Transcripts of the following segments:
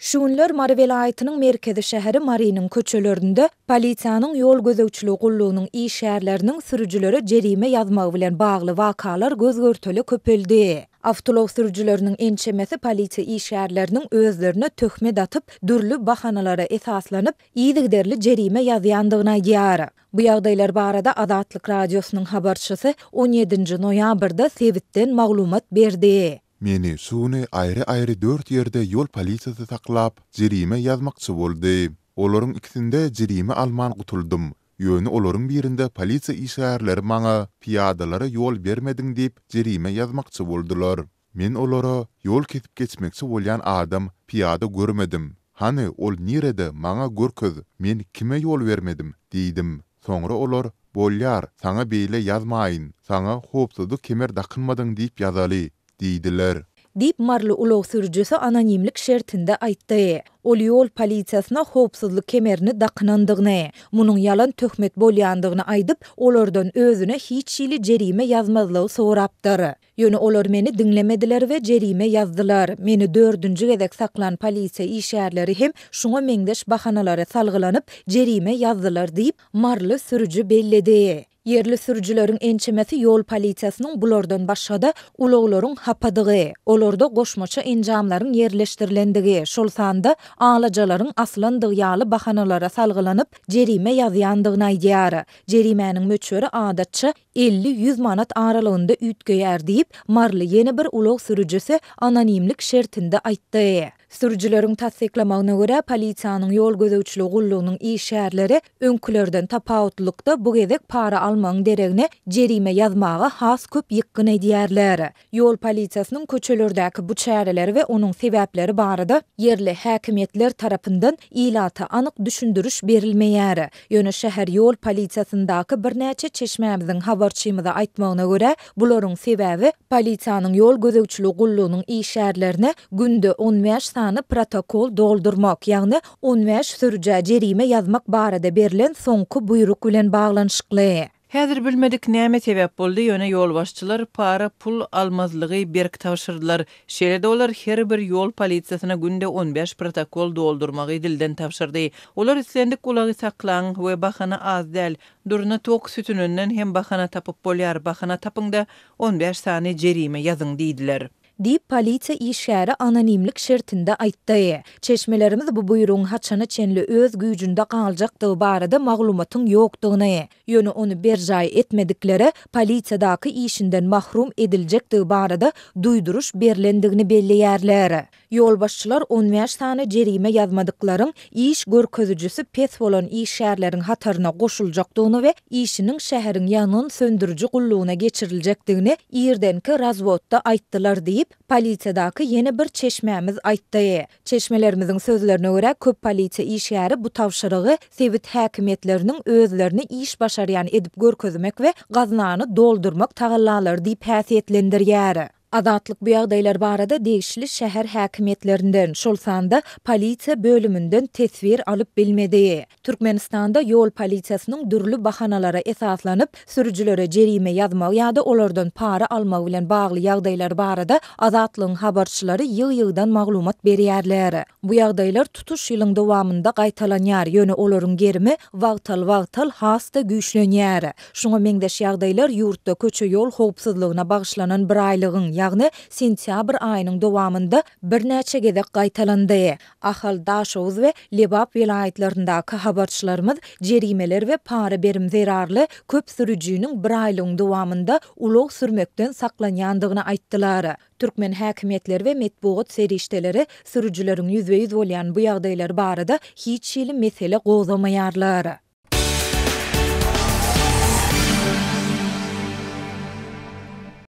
Şu günler Mary welaýatynyň merkezi şäheri Marynyň köçelerinde polisiýanyň ýol gözegçiligi gullugynyň işgärleriniň sürüjilere jerime ýazmagy bilen bagly wakalar göz-görtele köpeldi. Awtoulag sürüjileriniň ençemesi polisiýa işgärleriniň özlerine töhmet atyp, dürli bahanalara esaslanyp, yzygiderli jerime ýazýandygyny aýdýar. Bu ýagdaýlar barada Azatlyk Radiosynyň habarçysy on ýedinji noýabrda sebitden maglumat berdi. Meni şu güni aýry-aýry dört ýerde ýol polisiýasy saklap, jerime ýazmakçy boldy. Olaryň ikisinde jerime alman gutuldym. Ýöne olaryň birinde polisiýa işgärleri maňa pyýadalara ýol bermediň diýip, jerime ýazmakçy boldular. Men olara, ýol kesip geçmekçi bolýan adam, pyýada görmedim. Hany, ol nirede, maňa görkez, men kime ýol bermedim? diýdim. Soňra olar, Bolýar, saňa beýle ýazmaýyn, saňa howpsuzlyk kemer dakynmadyň diýip ýazaly, diýdiler. Diýip, maryly ulag sürüjisi anonimlik şertinde aýtdy. Ol ýol polisiýasyna howpsuzlyk kemerini dakynandygyny, munuň ýalan töhmet bolýandygyny aýdyp, olardan özüne hiç hili jerime ýazmazlygy sorapdyr. Ýöne olar meni diňlemediler we jerime ýazdylar. Meni dördünji gezek saklan polisiýa işgärleri hem şuňa meňzeş bahanalara salgylanyp, jerime ýazdylar diýip, maryly sürüji belledi. Ýerli sürüjileriň ençemesi ýol polisiýasynyň bulardan başga-da ulaglaryň hapadygy, olarda goşmaça enjamlaryň ýerleşdirilendigi, şol sanda alajalaryň asylandygy ýaly bahanalara salgylanyp, jerime ýazýandygyny aýdýar. Jerimäniň möçberi adatça 50-ýüz manat aralygynda üýtgeýär diýip, maryly ýene bir ulag sürüjisi anonimlik şertinde aýtdy. Sürüjileriň tassyklamagyna görä, polisiýanyň ýol gözegçiligi gullugynyň işgärleri öňkülerden tapawutlylykda bu gezek para almagyň deregine jerime ýazmaga has köp ýykgyn edýärler. Ýol polisiýasynyň köçelerdäki bu çäreleri we onuň sebäpleri barada ýerli häkimiýetler tarapyndan ilata anyk düşündiriş berilmeýär. Ýöne şäher ýol polisiýasyndaky birnäçe çeşmämiziň habarçymyza aýtmagyna görä, bularyň sebäbi polisiýanyň ýol gözegçiligi gullugynyň işgärlerine günde 15 sany protokol doldurmak, ýagny 15 sürüjä jerime ýazmak barada berlen soňky buýruk bilen baglanyşykly. Häzir bilmedik näme sebäp boldy ýöne ýolbaşçylar para pul almazlygy berk tabşyrdylar. Şeýle-de olar her bir ýol polisiýasyna günde 15 protokol doldurmagy dilden tabşyrdy. Olar islendik ulagy saklaň we bahana az däl. Durna tok sütüninden hem bahana tapyp bolýar bahana tapyňda 15 sany jerime ýazyň diýdiler. Diýip, polisiýa işgäri anonimlik şertinde aýtdy. Çeşmelerimiz bu buýrugyň haçana çenli öz güýjünde galjakdygy barada maglumatyň ýokdugyny, ýöne ony berjaý etmediklere polisiýadaky işinden mahrum ediljekdigi barada duýduryş berlendigini belleýärler. Ýolbaşçylar 15 sany jerime ýazmadyklaryň iş görkezijisi pes bolan işgärleriň hataryna goşuljakdygyny we işiniň şäheriň ýangyn söndüriji gullugyna geçiriljekdigini irdenki razwodda aýtdylar diýip, polisiýadaky ýene bir çeşmämiz aýtdy. Çeşmelerimiziň sözlerine görä, köp polisiýa işgäri bu tabşyrygy sebit häkimiýetleriniň özlerini iş başarýan edip görkezmek we gaznany doldurmak tagallalary diýip häsiýetlendirýär. Azatlyk bu ýagdaýlar barada degişli şäher häkimiýetlerinden, şol sanda polisiýa bölüminden teswir alyp bilmedi. Türkmenistanda ýol polisiýasynyň dürli bahanalara esaslanyp, sürüjilere jerime ýazmagy ýa-da olardan para almagy bilen bagly ýagdaýlar barada Azatlygyň habarçylary ýygy-ýygydan maglumat berýärler. Bu ýagdaýlar tutuş ýylyň dowamynda gaýtalanýar, ýöne olaryň gerimi wagtal-wagtal has-da güýçlenýär. Şuňa meňzeş ýagdaýlar ýurtda köçe-ýol howpsuzlygyna bagyşlanan biraýlygyň, ýagny sentýabr aýynyň dowamynda birnäçe gezek gaýtalandy. Ahal, Daşoguz we Lebap welaýatlaryndaky habarçylarymyz jerimeler we para berim zerarly köp sürüjiniň biraýlygyň dowamynda ulag sürmekden saklanýandygyny aýtdylar. Türkmen häkimiýetleri we metbugat serişdeleri sürüjileriň ýüzbe-ýüz bolýan bu ýagdaýlary barada hiç hili mesele gozgamaýarlar.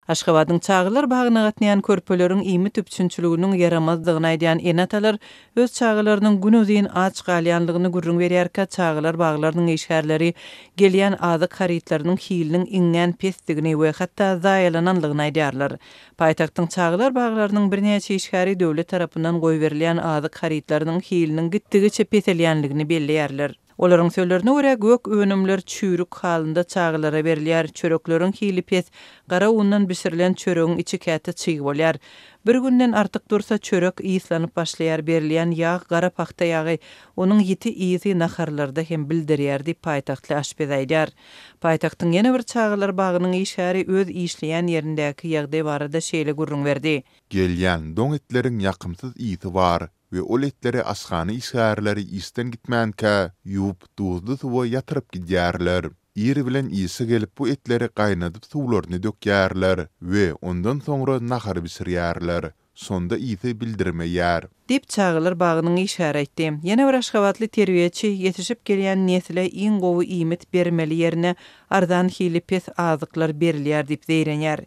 Aşgabadyň çagalar bagyna gatnaýan körpeleriň iýmit üpjünçiliginiň ýaramazdygyny aýdýan ene-atalar öz çagalarynyň günuzyn aç galýanlygyny gürrüň berýärkä çagalar baglarynyň işgärleri gelýän azyk harytlarynyň hiliniň iňňän pesdigini we hatda zaýalananlygyny aýdýarlar. Paýtagtyň çagalar baglarynyň birnäçe işgäri döwlet tarapyndan goýberilýän azyk harytlarynyň hiliniň gitdigiçe peselýänligini belleýärler. Olaryň sözlerine görä, gök önümler çüýrük halynda çagalara berilýär, çörekleriň hili pes, gara undan bişirilen çöregiň içi käte çyg bolýar. Bir günden artyk dursa, çörek yslanyp başlaýar, berilýän ýag gara pagta ýagy, onuň ýiti ysy naharlarda hem bildirýär diýip, paýtagtly aşpez aýdýar. Paýtagtyň ýene bir çagalar bagynyň işgäri öz işleýän ýerindäki ýagdaý barada şeýle gürrüň berdi. Gelýän doň etleriň ýakymsyz ysy bar we ol etleri aşhana işgärleri işden gitmänkä ýuwup duzly suwa ýatyryp gidýärler. Ir bilen işe gelip bu etleri gaýnadyp suwlaryny dökýärler we ondan soňra nahar bişirýärler. Şonda ysy bildirmeýär. Diýip, çagalar bagynyň işgäri aýtdy. Ýene bir aşgabatly terbiýeçi ýetişip gelýän nesle iň gowy iýmit bermeli ýerine arzan hili pes azyklar berilýär diýip zeýrenýär.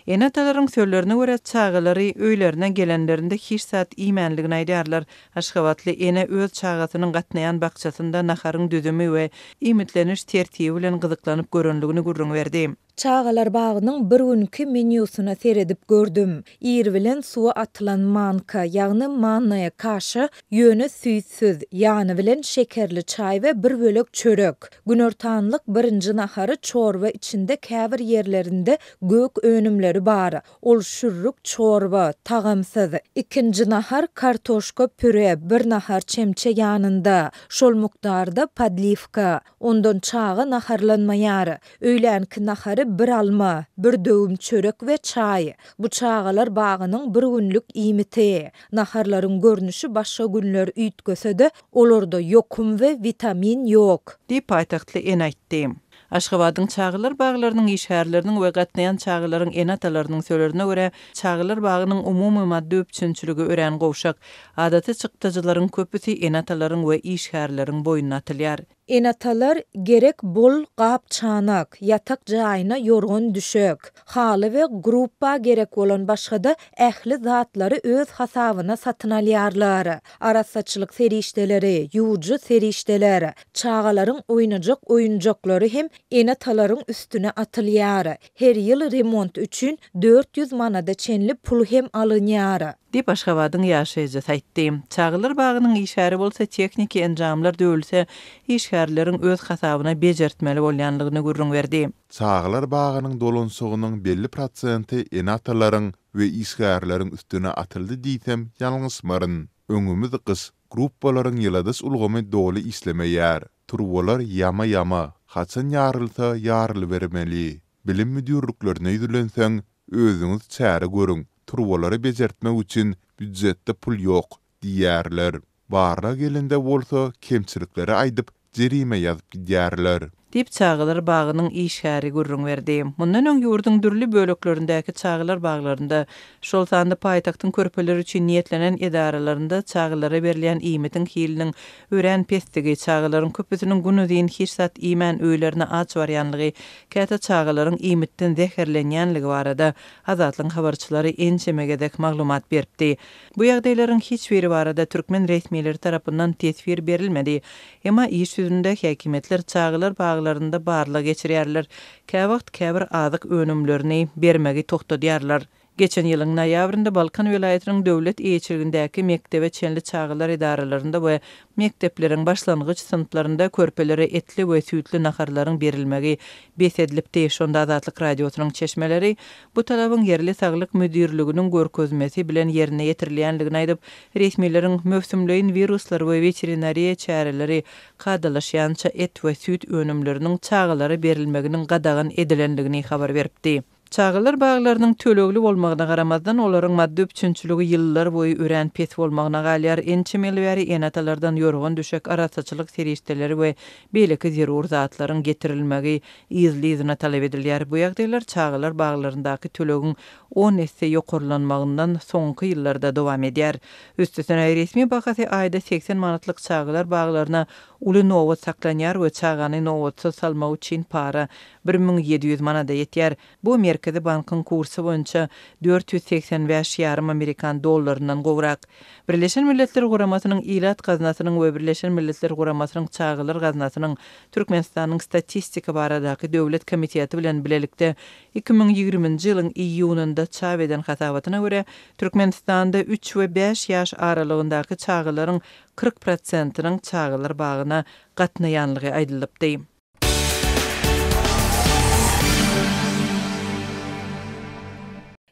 Ene-atalaryň sözlerine görä, çagalary öýlerine gelenlerinde hiç zat iýmänligini aýdýarlar. Aşgabatly ene öz çagasynyň gatnaýan bakjasynda naharyň düzümi we iýmitleniş tertibi bilen gyzyklanyp görenligini gürrüň berdi. Çagalar bagynyň bir günki menýusyna seredip gördüm. Ir bilen suwa atylan manka, ýagny mannaýa kaşa, ýöne süýtsüz, ýany bilen şekerli çaý we bir bölek çörek. Günortanlyk birinji nahary çorba içinde käbir ýerlerinde gök önümleri bar. Ol şürrük çorba, tagamsyz. Ikinji nahar kartoşka püre, bir nahar çemçe ýanynda, şol mukdarda podliwka. Ondan çaga naharlanmaýar. Öýlänki nahary bir alma, bir döwüm çörek we çaý. Bu çagalar bagynyň bir günlük iýmiti. Naharlaryň görnüşi başga günler üýtgese-de, olarda ýokum we witamin ýok. Diýip, paýtagtly ene aýtdy. Aşgabadyň çagalar baglarynyň işgärleriniň we gatnaýan çagalaryň ene-atalarynyň sözlerine görä, çagalar bagynyň umumy maddy üpjünçiligi örän gowşak. Adaty çykdajylaryň köpüsi ene-atalaryň we işgärleriň boýnuna atylýar. Ene-atalar gerek bol gap-çanak, ýatak jaýyna ýorgan-düşek, haly we gruppa gerek bolan başga-da ähli zatlary öz hasabyna satyn alýarlar. Arassaçylyk serişdeleri, ýuwujy serişdeler, çagalaryň oýnajak oýunjaklary hem ene-atalaryň üstüne atylýar. Her ýyl remont üçin 400 manada çenli pul hem alynýar. Diýip, Aşgabadyň ýaşaýjysy aýtdy. Çagalar bagynyň işgäri bolsa tehniki enjamlar döwülse, işgärleriň öz hasabyna bejertmeli bolýanlygyny gürrüň berdi. Çagalar bagynyň dolanyşygynyň belli prosenti ene-atalaryň we işgärleriň üstüne atyldy diýsem ýalňyşmaryn. Öňümiz gyş, gruppalaryň ýyladyş ulgamy doly işlemeýär. Turbalar ýama-ýama, haçan ýarylsa ýarylybermeli. Bilim müdirliklerine ýüzlenseň, özüňiz çäre görüň, turbalary bejertmek üçin býujetde pul ýok diýýärler. Barlag gelende bolsa, kemçilikleri aýdyp, jerime ýazyp gidýärler. Diýip, çagalar bagynyň işgäri gürrüň berdi. Mundan öň ýurduň dürli böleklerindäki çagalar baglarynda, şol sanda paýtagtyň körpeler üçin niýetlenen edaralarynda çagalara berilýän iýmitiň hiliniň örän pesdigi, çagalaryň köpüsiniň günuzyn hiç zat iýmän öýlerine aç barýanlygy, käte çagalaryň iýmitden zäherlenýänligi barada Azatlygyň habarçylary ençeme gezek maglumat beripdi. Bu ýagdaýlaryň hiç biri barada türkmen resmileri tarapyndan teswir berilmedi. Emma iş ýüzünde häkimiýetler çagalar baglarynda barlag geçirýärler, käwagt käbir azyk önümlerini bermegi togtadýarlar. Geçen ýylyň noýabrynda Balkan welaýatynyň döwlet eýeçiligindäki mekdebe çenli çagalar edaralarynda we mekdepleriň başlangyç synplarynda körpelere etli we süýtli naharlaryň berilmegi bes edilipdi. Şonda Azatlyk Radiosynyň çeşmeleri bu talabyň ýerli saglyk müdirliginiň görkezmesi bilen ýerine ýetirilýändigini aýdyp, resmileriň möwsümleýin wiruslar we weterinariýa çäreleri kadalaşýança et we süýt önümleriniň çagalara berilmeginiň gadagan edilendigini habar beripdi. Çagalar baglarynyň tölegli bolmagyna garamazdan, olaryň maddy üpjünçiligi ýyllar boýu örän pes bolmagyna galýar. Ençeme ýyl bäri ene-atalardan ýorgan-düşek, arassaçylyk serişdeleri we beýleki zerur zatlaryň getirilmegi yzly-yzyna talap edilýär. Bu ýagdaýlar çagalar baglaryndaky tölegiň on esse ýokarlanmagyndan soňky ýyllarda dowam edýär. Üstesine, resmi bahasy aýda 80 manatlyk çagalar baglaryna uly nobat saklanýar we çagany nobatsyz salmak üçin para 1700 manada ýetýär. Bu. Merkezi bankyň kursy boýunça 485 ýarym amerikan dollaryndan gowrak. Birleşen Milletler Guramasynyň Ilat gaznasynyň we Birleşen Milletler Guramasynyň Çagalar gaznasynyň Türkmenistanyň Statistika baradaky döwlet komiteti bilen bilelikde 2020-nji ýylyň iýunynda çap eden hasabatyna görä, Türkmenistanda üç we bäş ýaş aralygyndaky çagalaryň 40 prosentiniň çagalar bagyna gatnaýanlygy aýdylypdy.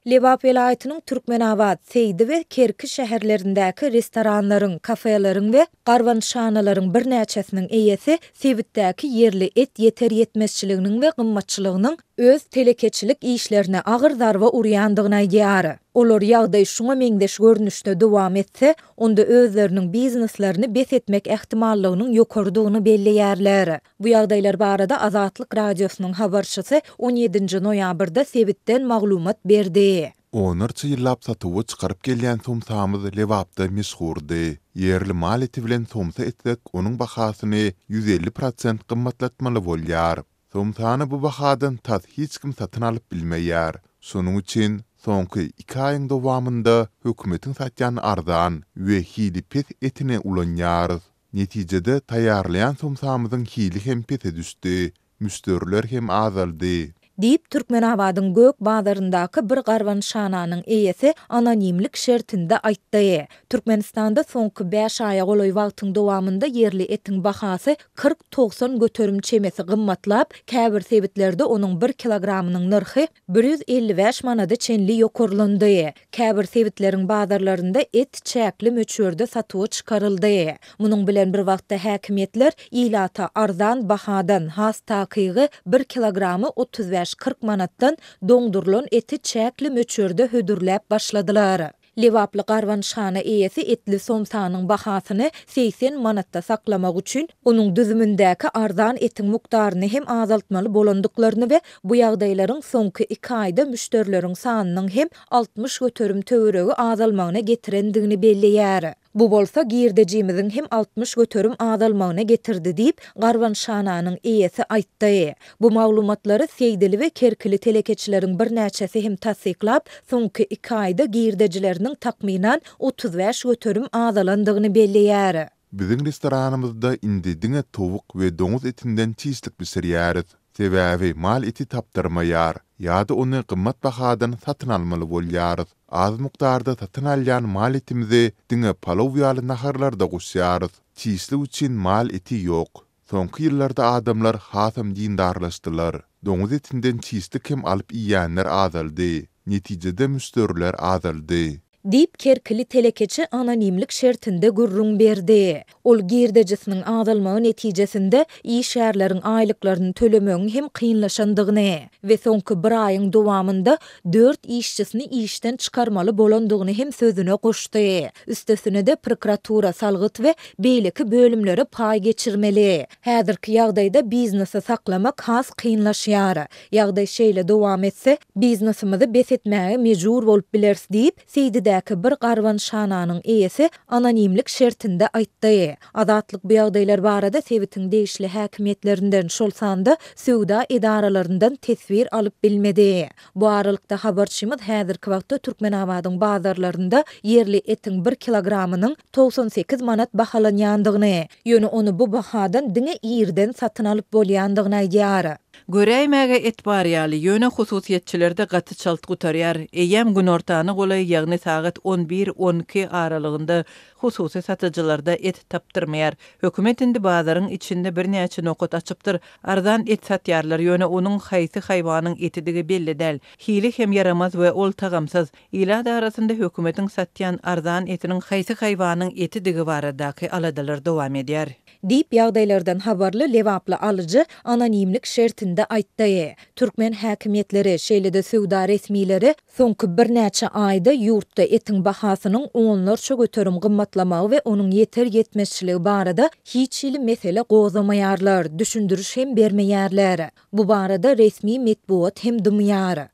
Lebap welaýatynyň Türkmenabat, Seýdi we Kerki şäherlerindäki restoranlaryň, kafeleriň we garbanyşhanalaryň birnäçesiniň eýesi sebitdäki ýerli et ýeter-ýetmezçiliginiň we gymmatçylygynyň öz telekeçilik işlerine agyr zarba urýandygyny aýdýar. Olar ýagdaý şuňa meňzeş görnüşde dowam etse, onda özleriniň bizneslerini bes etmek ähtimallygynyň ýokarydygyny belleýärler. Bu ýagdaýlar barada Azatlyk Radiosynyň habarçysy on ýedinji noýabrda sebitden maglumat berdi. Onlarça ýyllap satuwa çykaryp gelýän somsamyz Lebapda meşhurdy. Ýerli mal eti bilen somsa etsek, onuň bahasyny 150 prosent gymmatlatmaly bolýar. Somsany bu bahadan tas hiç kim satyn alyp bilmeýär. Şonuň üçin soňky iki aýyň dowamynda hökümetiň satýan arzan we hili pes etini ulanýarys. Netijede, taýýarlaýan somsamyzyň hili hem pese düşdi, müşderiler hem azaldy. Diýip, Türkmenabadyň gök bazaryndaky bir garbanyşhananyň eýesi anonimlik şertinde aýtdy. Türkmenistanda soňky bäş aýa golaý wagtyň dowamynda ýerli etiň bahasy 40-90 göterim çemesi gymmatlap, käbir sebitlerde onuň bir kilogramynyň nyrhy 155 manada çenli ýokarlandy. Käbir sebitleriň bazarlarynda et çäkli möçberde satuwa çykaryldy. Munuň bilen bir wagtda häkimiýetler ilata arzan bahadan, has takygy, bir kilogramy 35-40 manatdan doňdurylan eti çäkli möçberde hödürläp başladylar. Lebaply garbanyşhana eýesi etli somsanyň bahasyny 80 manatda saklamak üçin, onuň düzümindäki arzan etiň mukdaryny hem azaltmaly bolandyklaryny we bu ýagdaýlaryň soňky iki aýda müşderileriň sanynyň hem 60% töweregi azalmagyna getirendigini belleýär. Bu bolsa girdejimiziň hem 60% azalmagyna getirdi diýip, garbanyşhananyň eýesi aýtdy. Bu maglumatlary seýdili we kerkili telekeçileriň birnäçesi hem tassyklap, soňky iki aýda girdejileriniň takmynan 35% azalandygyny belleýär. Biziň restoranymyzda indi diňe towuk we doňuz etinden çişlik bişirýäris. Sebäbi mal eti tapdyrmaýar ýa-da ony gymmat bahadan satyn almaly bolýarys. Az mukdarda satyn alýan mal etimizi diňe palaw ýaly naharlarda goşýarys. Çişlik üçin mal eti ýok. Soňky ýyllarda adamlar hasam dindarlaşdylar. Doňuz etinden çişlik hem alyp iýýänler azaldy. Netijede müşderiler azaldy. Diýip, kerkili telekeçi anonimlik şertinde gürrüň berdi. Ol girdejisiniň azalmagy netijesinde işgärleriň aýlyklaryny tölemegiň hem kynlaşandygyny we soňky bir aýyň dowamynda dört işçisini işden çykarmaly bolandygyny hem sözüne goşdy. Üstesine-de, prokuratura, salgyt we beýleki bölümlere paý geçirmeli. Häzirki ýagdaýda biznesi saklamak has kynlaşýar. Ýagdaý şeýle dowam etse, biznesimizi bes etmäge mejbur bolup bileris diýip, Seýdidäki bir garbanyşhananyň eýesi anonimlik şertinde aýtdy. Azatlyk bu ýagdaýlar barada sebitiň degişli häkimiýetlerinden, şol sanda söwda edaralaryndan teswir alyp bilmedi. Bu aralykda, habarçymyz häzirki wagtda Türkmenabadyň bazarlarynda ýerli etiň bir kilogramynyň 98 manat bahalanýandygyny, ýöne ony bu bahadan diňe irden satyn alyp bolýandygyny aýdýar. Göräýmäge et bar ýaly, ýöne hususyýetçilerde gaty çalt gutarýar. Eýýäm günortana golaý, ýagny sagat on bir, on iki aralygynda hususy satyjylarda et tapdyrmaýar. Hökümet indi bazaryň içinde birnäçe nokat açypdyr. Arzan et satýarlar, ýöne onuň haýsy haýwanyň etidigi belli däl. Hili hem ýaramaz we ol tagamsyz. Ilat arasynda hökümetiň satýan arzan etiniň haýsy haýwanyň etidigi baradaky aladalar dowam edýär. Diýip, ýagdaýlardan habarly lebaply alyjy anonimlik şertinde aýtdy. Türkmen häkimiýetleri, şeýle-de söwda resmileri soňky birnäçe aýda ýurtda etiň bahasynyň onlarça göterim gymmatlamagy we onuň ýeter-ýetmezçiligi barada hiç hili mesele gozgamaýarlar, düşündiriş hem bermeýärler. Bu barada resmi metbugat hem dymýar.